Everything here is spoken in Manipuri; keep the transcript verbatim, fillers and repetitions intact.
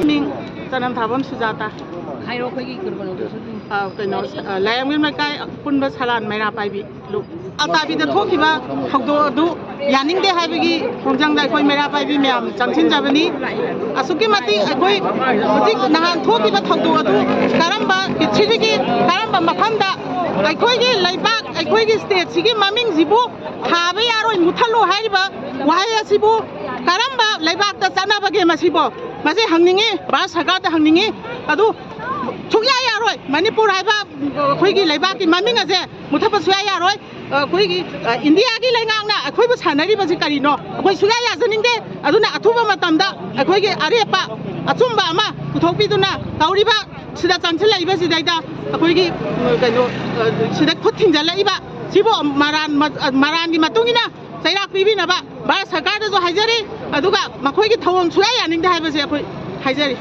ꯃꯤꯡ ꯆꯅꯝ ꯊꯥꯕꯝ ꯁꯨꯖꯥꯇꯥ꯫ ꯍꯥꯏꯔꯣ, ꯑꯩꯈꯣꯏꯒꯤ ꯀꯩꯅꯣꯗꯨꯁꯨ ꯑꯗꯨꯝ꯫ ꯑ, ꯀꯩꯅꯣ, ꯑ, ꯂꯥꯏꯔꯦꯝꯕꯤ ꯂꯩꯀꯥꯏ ꯑꯄꯨꯟꯕ ꯁꯂꯥꯟ ꯃꯩꯔꯥ ꯄꯥꯏꯕꯤ ꯂꯨꯞ꯫ ꯑꯇꯥꯕꯤꯗ ꯊꯣꯛꯈꯤꯕ ꯊꯧꯗꯣꯛ ꯑꯗꯨ ꯌꯥꯅꯤꯡꯗꯦ ꯍꯥꯏꯕꯒꯤ ꯈꯣꯡꯖꯪꯗ ꯑꯩꯈꯣꯏ ꯃꯩꯔꯥ ꯄꯥꯏꯕꯤ ꯃꯌꯥꯝ ꯆꯪꯁꯤꯟꯖꯕꯅꯤ꯫ ꯑꯁꯨꯛꯀꯤ ꯃꯇꯤꯛ ꯑꯩꯈꯣꯏ ꯍꯧꯖꯤꯛ ꯅꯍꯥꯟ ꯊꯣꯛꯈꯤꯕ ꯊꯧꯗꯣꯛ ꯑꯗꯨ ꯀꯔꯝꯕ ꯄ꯭ꯔꯤꯊꯤꯕꯤꯒꯤ ꯀꯔꯝꯕ ꯃꯐꯝꯗ ꯑꯩꯈꯣꯏꯒꯤ ꯂꯩꯕꯥꯛ, ꯑꯩꯈꯣꯏꯒꯤ ꯁ꯭ꯇꯦꯠꯁꯤꯒꯤ ꯃꯃꯤꯡꯁꯤꯕꯨ ꯊꯥꯕ ꯌꯥꯔꯣꯏ, ꯃꯨꯠꯊꯠꯂꯨ ꯍꯥꯏꯔꯤꯕ ꯋꯥꯍꯩ ꯑꯁꯤꯕꯨ ꯀꯔꯝꯕ ꯂꯩꯕꯥꯛꯇ ꯆꯠꯅꯕꯒꯦ ꯃꯁꯤꯕꯣ? ꯃꯁꯤ ꯍꯪꯅꯤꯡꯉꯤ, ꯚꯥꯔꯠ ꯁꯔꯀꯥꯔꯗ ꯍꯪꯅꯤꯡꯉꯤ꯫ ꯑꯗꯨ ꯁꯨꯡꯌꯥ ꯌꯥꯔꯣꯏ, ꯃꯅꯤꯄꯨꯔ ꯍꯥꯏꯕ ꯑꯩꯈꯣꯏꯒꯤ ꯂꯩꯕꯥꯛꯀꯤ ꯃꯃꯤꯡ ꯑꯁꯦ ꯃꯨꯠꯊꯠꯄ ꯁꯨꯡꯌꯥ ꯌꯥꯔꯣꯏ꯫ ꯑꯩꯈꯣꯏꯒꯤ, ꯑ, ꯏꯟꯗꯤꯌꯥꯒꯤ ꯂꯩꯉꯥꯛꯅ ꯑꯩꯈꯣꯏꯕꯨ ꯁꯥꯟꯅꯔꯤꯕꯁꯤ ꯀꯔꯤꯅꯣ? ꯑꯩꯈꯣꯏ ꯁꯨꯡꯌꯥ ꯌꯥꯖꯅꯤꯡꯗꯦ꯫ ꯑꯗꯨꯅ ꯑꯊꯨꯕ ꯃꯇꯝꯗ ꯑꯩꯈꯣꯏꯒꯤ ꯑꯔꯦꯞꯄ ꯑꯆꯨꯝꯕ ꯑꯃ ꯄꯨꯊꯣꯛꯄꯤꯗꯨꯅ ꯇꯧꯔꯤꯕ ꯁꯤꯗ ꯆꯪꯁꯤꯜꯂꯛꯏꯕꯁꯤꯗꯩꯗ ꯑꯩꯈꯣꯏꯒꯤ, ꯎꯝ, ꯀꯩꯅꯣ, ꯑ, ꯁꯤꯗ ꯈꯨꯠ ꯊꯤꯡꯖꯤꯜꯂꯛꯏꯕ ꯁꯤꯕꯨ ꯃꯔꯥꯟ, ꯑ, ꯃꯔꯥꯟꯒꯤ ꯃꯇꯨꯡ ꯏꯟꯅ ꯆꯩꯔꯥꯛ ꯄꯤꯕꯤꯅꯕ ꯚꯥꯔꯠ ꯁꯔꯀꯥꯔꯗꯁꯨ ꯍꯥꯏꯖꯔꯤ, ꯑꯗꯨꯒ ꯃꯈꯣꯏꯒꯤ ꯊꯧꯑꯣꯡ ꯁꯨꯡꯌꯥ ꯌꯥꯅꯤꯡꯗꯦ ꯍꯥꯏꯕꯁꯦ ꯑꯩꯈꯣꯏ ꯍꯥꯏꯖꯔꯤ꯫